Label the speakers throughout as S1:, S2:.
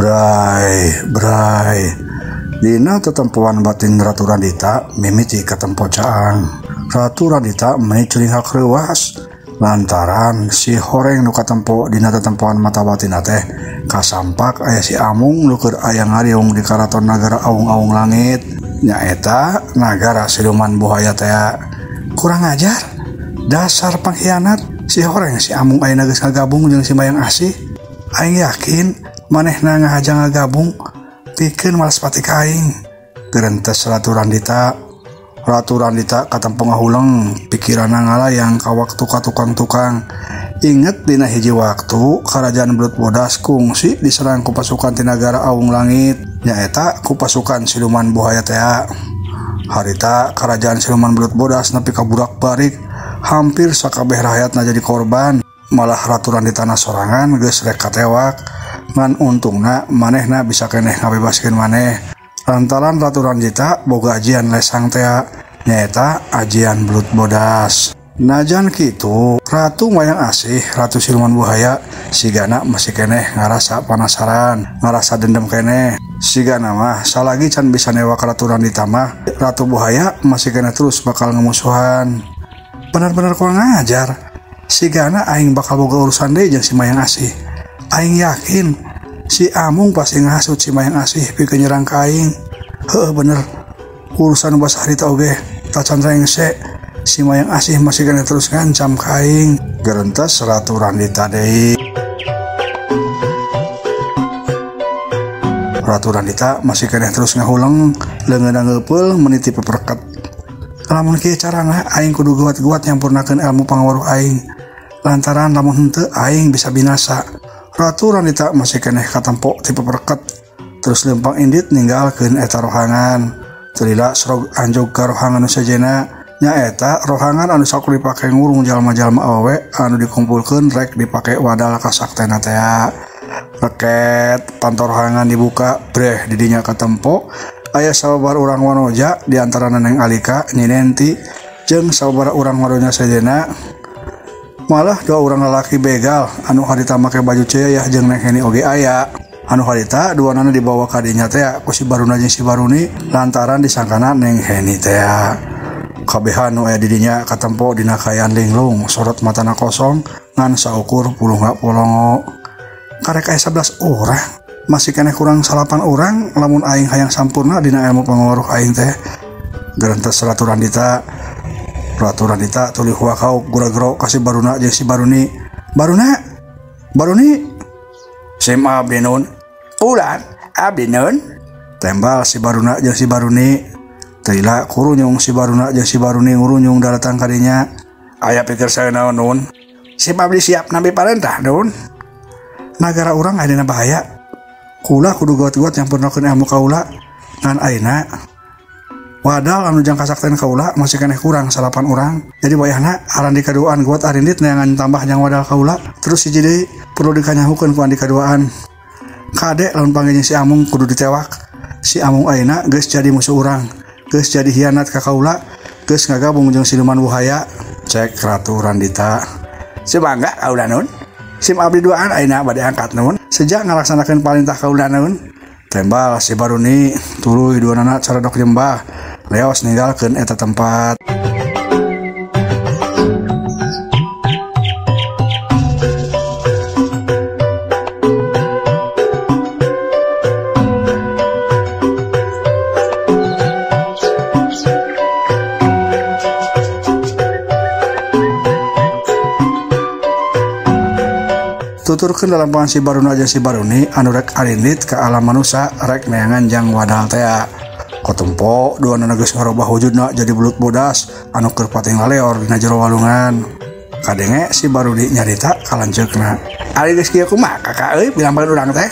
S1: Bray, bray. Dina tetempoan batin Ratu Randita mimiti katempo caang. Ratu Randita meni culinghak reuas lantaran si horeng nu katempo dina tetempoan mata batina teh kasampak aya si Amung nu keur aya ngariung di karaton nagara aung-aung langit. Nyaeta nagara siluman buhaya teh. Kurang ajar, dasar pengkhianat. Si horeng si Amung ayeuna geus ngagabung jeung si Mayang Asih. Aing yakin manehna ngahaja ngagabung pikeun malas pati ka aing. Gerentes Ratu Randita. Ratu Randita katempo ngahuleng, pikiranna ngalayang ka waktu ka tukang-tukang. Inget dina hiji waktu karajaan Belut Bodas kungsi diserang ku pasukan ti nagara Aung Langit, nyaeta ku pasukan siluman buhaya teh. Harita karajaan siluman Belut Bodas nepi ka burak-barik, hampir sakabeh rakyatna jadi korban. Malah Ratu Randitana sorangan geus rek katewak, ngan untungna manehna bisa keneh ngabebaskeun maneh. Lantaran Ratu Randita boga ajian lesang tea, nyaeta ajian Belut Bodas. Najan kitu, Ratu Mayang Asih, Ratu Siluman Buhaya, sigana masih keneh ngarasa penasaran, ngarasa dendam keneh. Sigana mah salagi can bisa newak Ratu Randita mah, Ratu Buhaya masih keneh terus bakal ngemusuhan. Benar-benar kurang ajar. Sigana aing bakal boga urusan deui jeung si Mayang Asih. Aing yakin si Amung pasti ngahasut si Mayang Asih pikeun nyerang ka aing. Heueuh bener. Urusan bas harita oge tacan rengse. Si Mayang Asih masih kena terus ngancam ka aing. Gerentes Ratu Randita deui. Ratu Randita masih kena terus ngahuleng, leungeunna ngeupeul meniti peperket. Lamun kieu carana aing kudu guat-guat nyampurnakeun ilmu pangawaruh aing. Lantaran lamun henteu aing bisa binasa. Ratu Randita masih keneh katempo ti peperket. Terus lempang indit ninggalkeun eta rohangan. Teu lila serog anjog ka rohangan nu sejenna. Nyaeta rohangan anu sakur dipake ngurung jalma-jalma awewe anu dikumpulkeun rek dipake wadal kasaktena tea. Reket panto rohangan dibuka, breh didinya katempo. Aya sababar urang wanoja di antara Neneng Alika, Nyi Nenti, jeung sababar urang wadonya sejenna. Malah dua urang lalaki begal anu harita make baju ceyah jeung Neng Heni oge aya. Anu harita dua nana dibawa ka dinya teh ku si Baruna jeung si Baruni lantaran disangkana Neng Heni teh. Kabehan nu aya di dinya katempo dina kaayaan linglung, sorot matana kosong ngan saukur pulunga polongo. Karek aya 11 orang, masih keneh kurang 8 orang lamun aing hayang sampurna dina ilmu pangawaruh aing teh. Gerentes Ratu Randita. Ratu Randita tuluy huakauk gura-gero ka si Baruna jeung si Baruni. Baruna, Baruni, sim abdi nun, ulan abdi nun. Tembal si Baruna jeung si Baruni. Teu lila kurunyung si Baruna jeung si Baruni ngurunyung daratang ka dinya. Aya pikir saya naon nun? Sim abdi siap nampi parentah nun. Nagara urang aya dina bahaya. Kula kudu guat-guat nyampurnakeun ilmu kaula ngan ayeuna wadal anu jang kasakten kaula masih keneh kurang 8 orang. Jadi wayahna arandi kaduaan guat arindit neangan tambah jang wadal kaula. Terus hiji deui perlu dikanyahukeun ku andi kaduaan. Kade lamun panggih si Amung kudu ditewak. Si Amung ayeuna geus jadi musuh urang, geus jadi hianat ka kaula, geus ngagabung jeung siluman buhaya. Cek Ratu Randita. Sumangga kaula nun. Sim abdi duaan ayeuna bade angkat nun. Sejak ngalaksanakeun parintah kaula nun. Tembal si Baruni tuluy duanana caredok jembah. Leos ninggalkeun eta tempat. Tuturkeun dalam si Baruna jeung si Baruni anu rek arindit ka alam manusa rek neangan jang wadal tea. Katempo duanana geus ngarobah wujudna jadi belut bodas anu keur pating laleor dina jero walungan. Kadenge si Baruni nyarita ka lanceukna. Ari geus kieu kumaha kakak euy pilampan urang teh?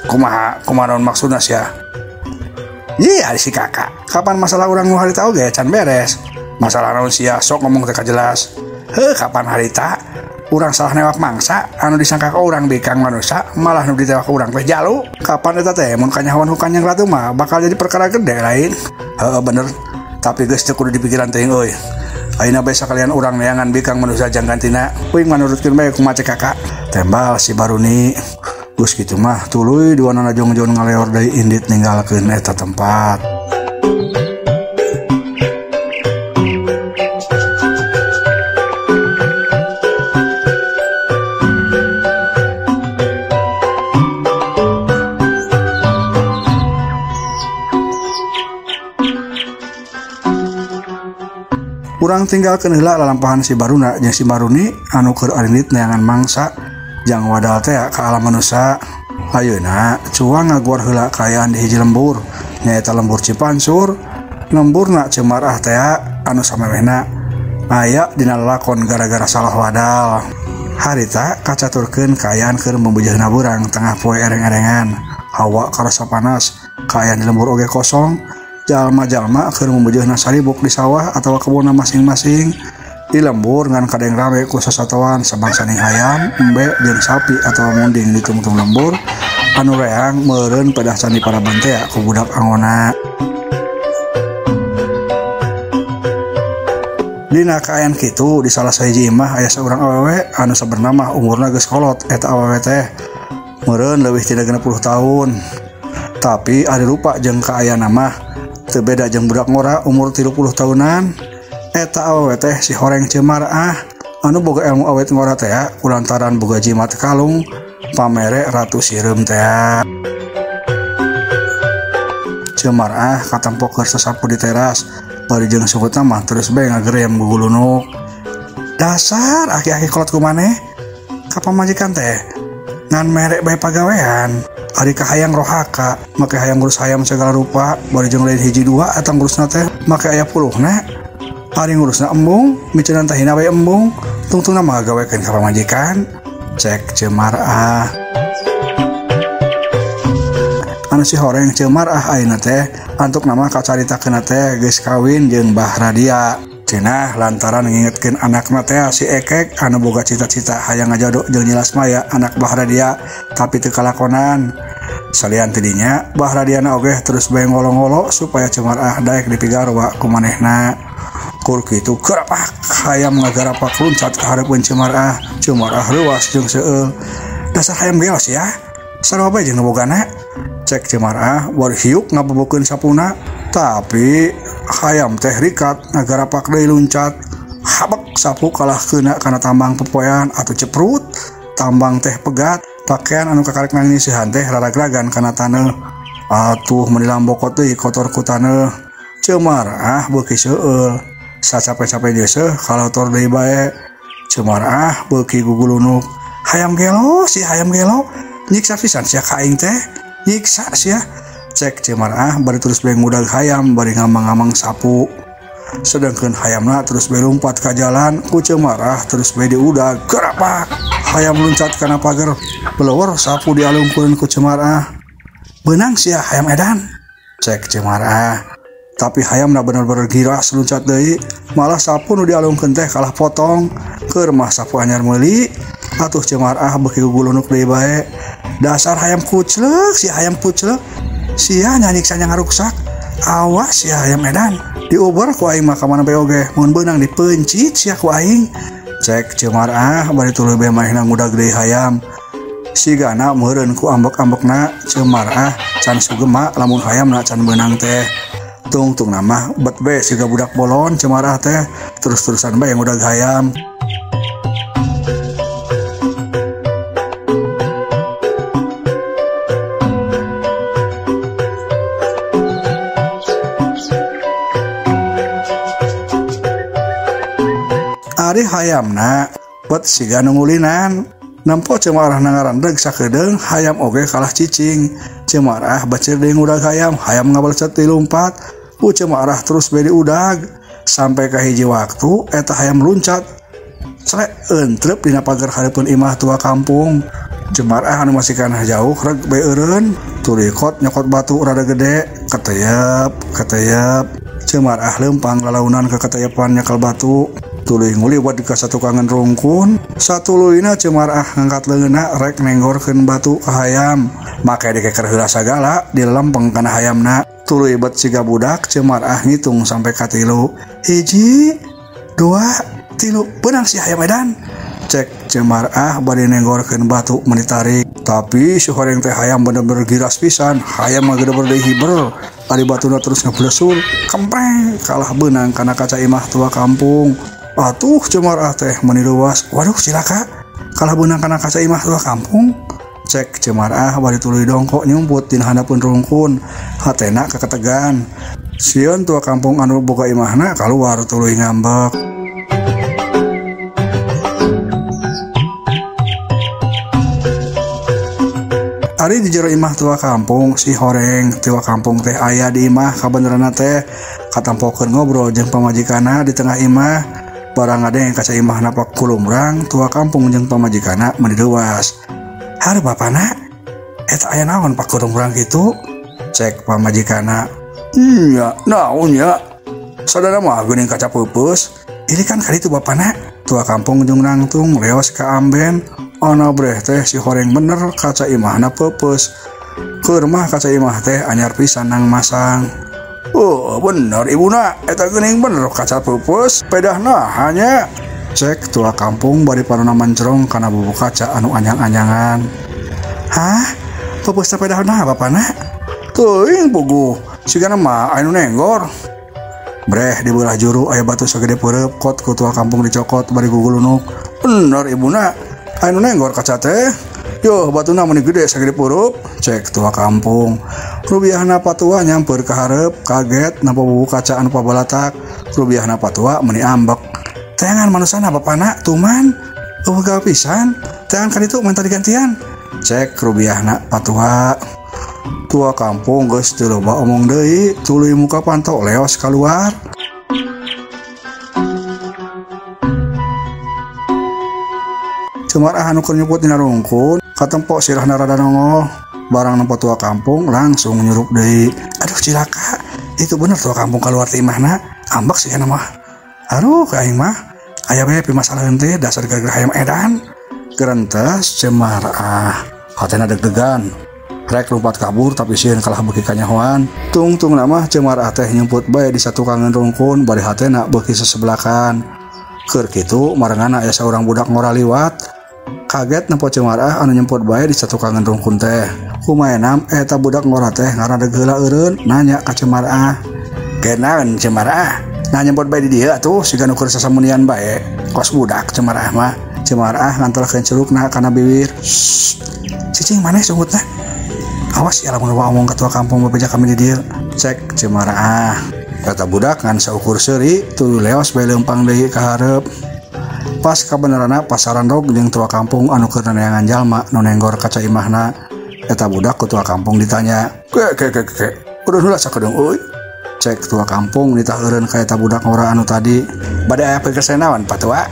S1: Kumaha kumaha naon maksudna sia? Ye ari si kakak, kapan masalah urang nu harita oge can beres. Masalah naon sia sok ngomong teh kajelas. Heuh kapan harita urang salah newak mangsa anu disangka ka urang bikang manusia malah nu ditewak urang teh jalu. Kapan eta teh mun kanyahoan ku Kanjeng Ratu mah bakal jadi perkara gede lain. Heeh bener, tapi geus teu kudu dipikiran teuing euy. Ayeuna bae sakalian urang neangan bikang manusia jang gantina. Uing manurutkeun bae kumaha cek kakak. Tembal si Baruni. Geus kitu mah tuluy duanana jongjon ngaleor deui indit ninggalkeun eta tempat. Urang tinggalkeun heula lalampahan si Baruna jeung si Baruni anu keur arindit neangan mangsa jang wadal teh ka alam manusia. Ayeuna cuang ngaguar heula kaayaan di hiji lembur nyaeta lembur Cipansur. Lemburna Cemarah teh anu samemehna aya dina lalakon gara-gara salah wadal. Harita kacaturkeun kaayaan keur membujahna burang tengah poe ereng-erengan. Hawa karasa panas, kaayaan di lembur oge kosong. Jalma-jalma keur membujahna saribuk di sawah atawa kebunna masing-masing. Di lembur ngan kadeng rame ku sasatoan sabangsaning hayam, embe jeung sapi atawa munding di tungtung lembur anu reang meureun pedah candi para bantea ku budak angona. Dina kaayaan kitu di salah sahiji imah aya saurang awewe anu sabenerna mah umurna geus kolot. Eta awewe teh meureun leuwih tina 60 tahun. Tapi ari rupa jeung kaayaan mah teu beda jeung budak ngora umur 30 tahunan. Eta awewe teh si horeng Cemarah anu boga ilmu awet ngora teh kulantaran boga jimat kalung pamere Ratu Sireum teh. Cemarah katempo keur sasapu di teras bari jeung sungkutna mah terus bae ngagerem gugulunuk. Dasar aki-aki kolot kumaneh ka pamajikan teh ngan merek bae pagawean. Ari kahayang rohaka make hayang ngurus hayam segala rupa bari jeung lain hiji dua eta ngurusna teh make aya puluhna. Ari ngurusna embung miceunan tahina bae embung tungtungna mah gawekeun ka pamajikan. Cek Cemarah anu si horeng Cemarah ayeuna teh antuk nama kacaritakeunna teh geus kawin jeung Bah Radia. Cenah lantaran ngingetkeun anakna teh si Ekek anu boga cita-cita hayang ngajodoh jeung Nyi Lasmaya anak Bah Radia tapi teu kalakonan. Salian tidinya Bah Radiana oge terus bae ngolo-ngolo supaya Cemarah daek dipigarwa ku manehna. Kur kitu gerapak hayam ngagarapak luncat ka hareupeun Cemarah. Cemarah leuwas jeung seueul. Dasar hayam gelos ya, sarua bae jeung nu bogana. Cek Cemarah bari hiuk ngabobokeun sapuna, tapi hayam teh rikat ngagarapak deui luncat. Habek sapu kalah keuna kana tambang pepoean atau ceprut. Tambang teh pegat, pakaian anu kakarek nangisihan teh raragragan kana taneuh. Atuh meuni lambokot deui kotor ku taneuh. Cemarah beuki seueul. Sacape-cape geuseuh kalotor deui bae. Cemarah beuki gugulunuk. Hayam gelo si hayam gelo, nyiksa pisan sia ka aing teh, nyiksa sia. Cek Cemarah bari terus bae ngudag hayam bari ngamang-ngamang sapu. Sedangkeun hayamna terus bae lumpat ka jalan ku Cemarah terus bae diudag gerapak. Hayam luncat kana pager, beleuweur sapu dialungkeun ku Cemarah. Beunang sia hayam edan, cek Cemarah. Tapi hayamna bener-bener giras luncat deui, malah sapu nu dialungkeun teh kalah potong. Keur mah sapu anyar meuli. Atuh Cemarah beuki gugulunuk deui bae. Dasar hayam kucleuk si hayam kucleuk, sia nyanyiksa ngaruksak. Awas sia hayam edan, diuber ku aing mah ka mana bae oge, mun beunang dipeuncit sia ku aing. Cek Cemarah bari tuluy bae manehna ngudag deui hayam. Sigana meureun ku ambek-ambekna Cemarah can sugema lamun hayamna can beunang teh. Tungtung nama bet be siga budak bolon Cemarah teh terus-terusan bae ngudag hayam. Ari hayamna bet siga nungulinan. Nempo Cemarah nangarandeg sakedeung hayam oge kalah cicing. Cemarah bacir deui ngudag hayam, hayam ngabalecet deui lumpat. Ku Cemarah terus bae diudag sampai ka hiji waktu eta hayam luncat Srek entrep dina pagar hareupeun imah tua kampung. Cemarah anu masih kana jauh reg bae eureun, turikot nyokot batu rada gede, keteyep, keteyep. Cemarah leumpang lalaunan ka keteyepan nyekel batu, tuluy nguliwat ka satukangan rungkun. Satuluyna Cemarah ngangkat leungeunna rek nenggorkeun batu ka hayam. Make dikeker heula sagala dilempeng kana hayamna. Tuluy bet siga budak Cemarah ngitung sampai ka 3. 1, 2, 3, beunang si hayam edan. Cek Cemarah bari nenggorkeun batu meuni tarik. Tapi si horeng teh hayam bener-bener giras pisan, hayam mah gede deui hiber. Ari batuna terus ngeblesur, kempreng kalah beunang kana kaca imah tua kampung. Atuh Ceu Marah teh meuni leuwas. Waduh cilaka, kalah beunang kana kaca imah tua kampung. Cek Ceu Marah bari tuluy dongkok nyumput dina handapeun rungkun, hatena kaketegan. Sieun tua kampung anu boga imahna kaluar tuluy ngambek. Ari di jero imah tua kampung si horeng tua kampung teh aya di imah kabeneranna teh katampokeun ngobrol jeung pamajikanna di tengah imah. Barang ngadeng kaca imahna pak kulumrang tua kampung jeung pamajikanna meuni leuwas. Har bapana eta aya naon pak kulumrang kitu? Cek pamajikanna. Iya, naon ya? Sadana mah geuning kaca peupeus. Ini kan kali itu bapana. Tua kampung jeung nangtung leos ka amben. Ana breh teh si horeng bener kaca imahna peupeus. Keur mah kaca imah teh anyar pisan nang masang. Oh bener ibuna, eta geuning bener kaca peupeus, pedahna hanya. Cek tua kampung bari parona mencerong kana bubu kaca anu anyang-anyangan. Hah? Peupeus teh pedahna bapana? Teuing puguh, sigana mah anu nenggor. Breh di beulah juru aya batu sagede peureub kot ku tua kampung dicokot bari gugulunuk. Bener ibuna, anu nenggor kaca teh. Yo batuna meuni gede sagede peureub, cek tua kampung. Rubiahna patua nyamper ka hareup, kaget nampa bubu kaca anu pabalatak. Rubiahna patua meuni ambek. Teangan manusana bapana tuman, eueuh gawe pisan. Teangan ka ditu menta digantian. Cek rubiahna patua. Tua kampung geus teu loba omong deui, tuluy muka panto leos kaluar. Ceu Marah anu keur nyumput dina rungkun, katempo sirahna rada nongol. Barang nempo tua kampung langsung nyurup deui. Aduh cilaka, itu bener tua kampung kaluar ti imahna, ambek sih kana mah. Aduh ka aing mah, aya bae pimasalaheun teh dasar gara-gara hayam edan. Gerentes Ceu Marah, hatena deg-degan. Rek lompat kabur tapi sieun kalah beuki kanyahoan. Tungtung mah Ceu Marah teh nyumput bae di satukangan rungkun bari hatena beuki sesebelakan. Keur kitu marengana aya saurang budak ngora liwat. Kaget nempo Ceu Marah anu nyumput bae di satukangan rungkun teh. Kumaenam eta budak ngora teh ngaradeg heula eureun nanya ka Ceu Marah. "Kenaon Ceu Marah? Nah nyumput bae di dieu atuh siga nu keur sasamunian bae." Kos budak Ceu Marah mah. Ceu Marah ngantelkeun curugna kana bibir. "Cicing maneh sungutna? Awas ya lamun omong ka tua kampung bebeja kami di dieu." Cek Ceu Marah. Eta budak ngan saukur seuri tuluy leos bae leumpang deui ka hareup. Pas kabeneranna pasaran rog jeung tua kampung anu keur neangan jalma nu nenggor kaca imahna. Eta budak ku tua kampung ditanya, "Ke ke ke ke, udah heula sakedeung euy." Cek tua kampung ditah eureun ka eta budak ngora anu tadi. "Bade aya pikersa naon patua?"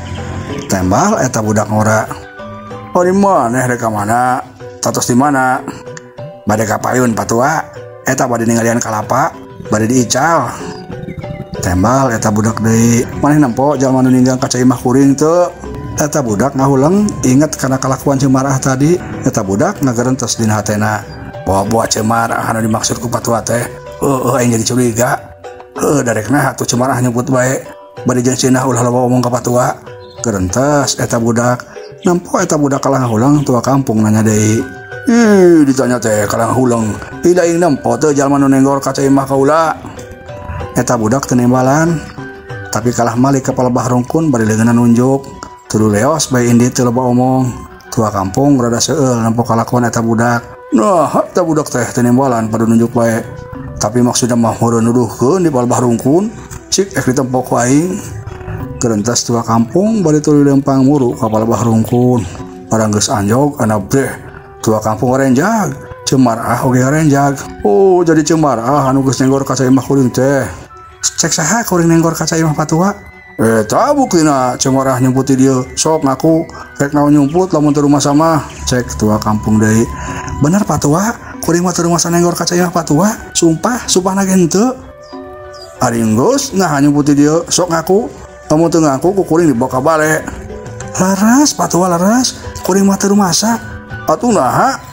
S1: Tembal eta budak ngora. "Oh di maneh rek ka mana? Tatos di mana?" "Bade ka payun patua, eta bade ninggalian kalapa, bade diical." Tembal eta budak deui. "Maneh nempo jalma nu ninggang kaca imah kuring teu?" Eta budak ngahuleng inget kana kalakuan Ceu Marah tadi. Eta budak ngagerentes dina hatena. Bawa-bawa Ceu Marah anu dimaksud ku patua teh. Heueuh aing jadi curiga. Heueuh darekna atuh Ceu Marah nyebut bae. Bade jeung cenah ulah loba omong ka patua. Gerentes eta budak. Nempo eta budak kalah ngahuleng tua kampung nanya deui. Ih, ditanya teh kalah ngahuleng. Ih aing nempo teu jalma nu nenggor kaca imah kaula. Eta budak teu nembalan, tapi kalah malik ka palebah rungkun bari leungeunna nunjuk. Tuluy leos bae indit teu loba omong. Tua kampung rada seueul nempo kalakuan eta budak. Nah, eta budak teh teu nembalan pada nunjuk bae. Tapi maksudna mah heureun nuduhkeun di palebah rungkun, cik ek ditempo ku aing. Gerentes tua kampung bari tuluy lempang muru ka palebah rungkun. Barang geus anjog ana breh, tua kampung ngarenjag. Ceu Marah oge ngarenjag. Oh, jadi Ceu Marah anu geus nenggor kaca imah kuring teh. Cek saha kuring nenggor kaca imah patua? Eta buktina Ceu Marah nyumput di dieu. Sok ngaku rek naon nyumput lamun teu rumah sama. Cek tua kampung deui. Bener patua, kuring mah teu rumah nenggor kaca imah patua. Sumpah, sumpahna ge henteu. Ari geus nah nyumput di dieu, sok ngaku. Lamun teu ngaku ku kuring dibawa ka bale. Leres patua leres, kuring mah teu rumasa. Atuh naha?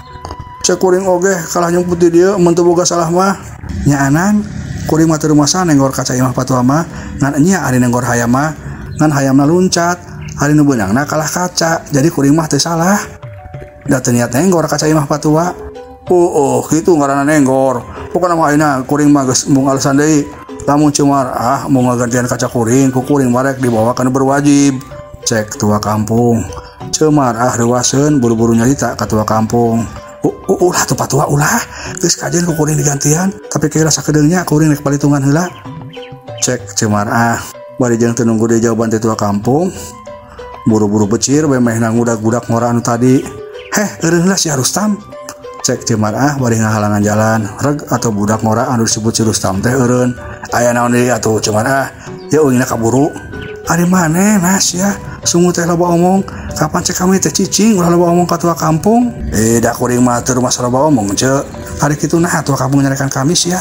S1: Cek kuring oge kalah nyumput di dieu mun teu boga salah mah. Nyaanan kuring mah teu rumasa nenggor kaca imah patua mah, ngan enya ari nenggor hayam mah, ngan hayamna luncat, ari nu beunangna kalah kaca, jadi kuring mah teu salah. Da teu niat nenggor ka cai imah patua. Oh, kitu ngaranna nenggor. Pokona mah ayeuna kuring mah geus embung alasan deui. Lamun Ceu Marah mau ngagantian kaca kuring, ku kuring marek dibawa kana berwajib. Cek tua kampung. Ceu Marah reuaseun buru-buru nyarita ka tua kampung. Ulah tuh patua ulah. Geus kajeun ku kuring digantian, tapi kira sakedeungnya kuring rek palitungan heula. Cek Ceu Marah. Bari jeung teu nunggu deui jawaban ti tua kampung. Buru-buru becir we mehna ngudag-gudak ngora anu tadi. Heh, eureun lah si Rustam. Cek Ceu Marah bari ngahalangan jalan. Reg atau budak ngora anu disebut si Rustam teh eureun. Aya naon deui atuh Ceu Marah? Ya eungna kaburu. Ari maneh nas ya, sungut teh loba omong. Kapan cek kami teh cicing ulah loba omong ka tua kampung? Da kuring mah teu rumah loba omong ceu. Ari kitu nah tua kampung nyarekan kami sia.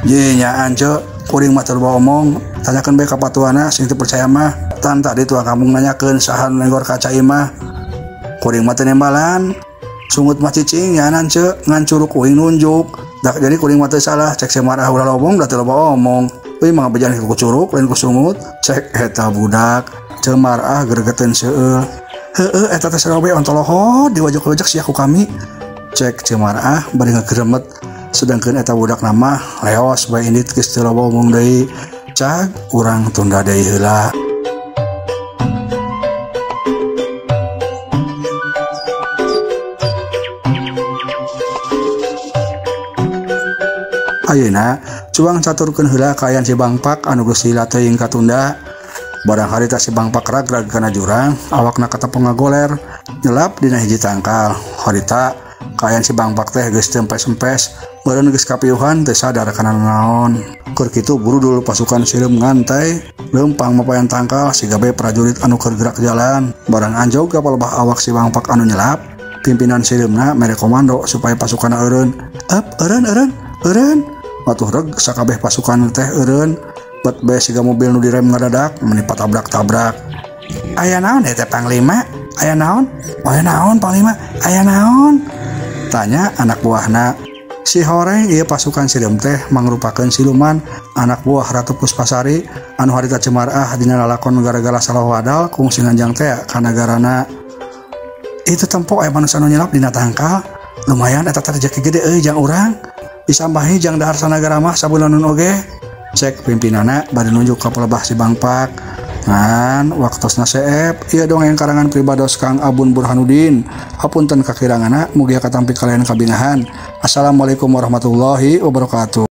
S1: Ye nyaan ceu, kuring mah teu loba omong. Tanyakeun bae ka patuana sing teu percaya mah. Tan tadi tua kampung nanyakeun saha nu nenggor ka cai mah. Kuring mah teu nembalan. Sungut mah cicing nyaanan ceu, ngan curug kuring nunjuk. Dak jadi kuring mah teu salah, cek Ceu Marah ulah loba omong da teu loba omong. Euy mah bejaan ku curug lain ku sungut, cek eta budak. Ceu Marah gregeteun seueul. Heueuh eta teh sarobe ontoloho diwajek-wajek sia ku kami. Cek Ceu Marah bari ngageremet. Sedangkeun eta budak nama leos bae indit geus teu loba omong deui. Cag urang tunda deui heula. Ayeuna cuang caturkeun heula kaayaan si Bangpak anu geus lila teuing katunda. Barang harita si Bangpak ragrag kana jurang, awakna katepong ngagoler, nyelap dina hiji tangkal. Harita kaayaan si Bangpak teh geus teu empes-empes, meureun geus kapiuhan teu sadar kana naon. Keur kitu burudul pasukan sireum ngantai, leumpang mapayan tangkal siga bae prajurit anu keur gerak jalan. Barang anjog ka palebah awak si Bangpak anu nyelap, pimpinan sireumna mere komando supaya pasukanna eureun. Ep, eureun eureun, eureun. Atuh reg sakabeh pasukan teh eureun, bet bae siga mobil nu direm ngadadak meni patabrak-tabrak. Aya naon teh panglima? Aya naon? Aya naon panglima? Aya naon? Tanya anak buahna. Si horeng ieu pasukan sireum teh mangrupakeun siluman anak buah Ratu Puspasari anu harita Ceu Marah dina lalakon gara-gara salah wadal kungsi nganjang teh ka nagarana. Itu tempo aya manusia anu nyelap dina tangkal, lumayan eta teh rejeki gede euy jang urang. Disambahi jang dahar sanagara mah sabulanan oge. Cek pimpinana bari nunjuk ka pelebah si Bangpak. Ngan waktosna seep ieu dongeng karangan pribados Kang Abun Burhanuddin. Hapunten kakiranganna mugia katampi kalian kabingahan. Assalamualaikum warahmatullahi wabarakatuh.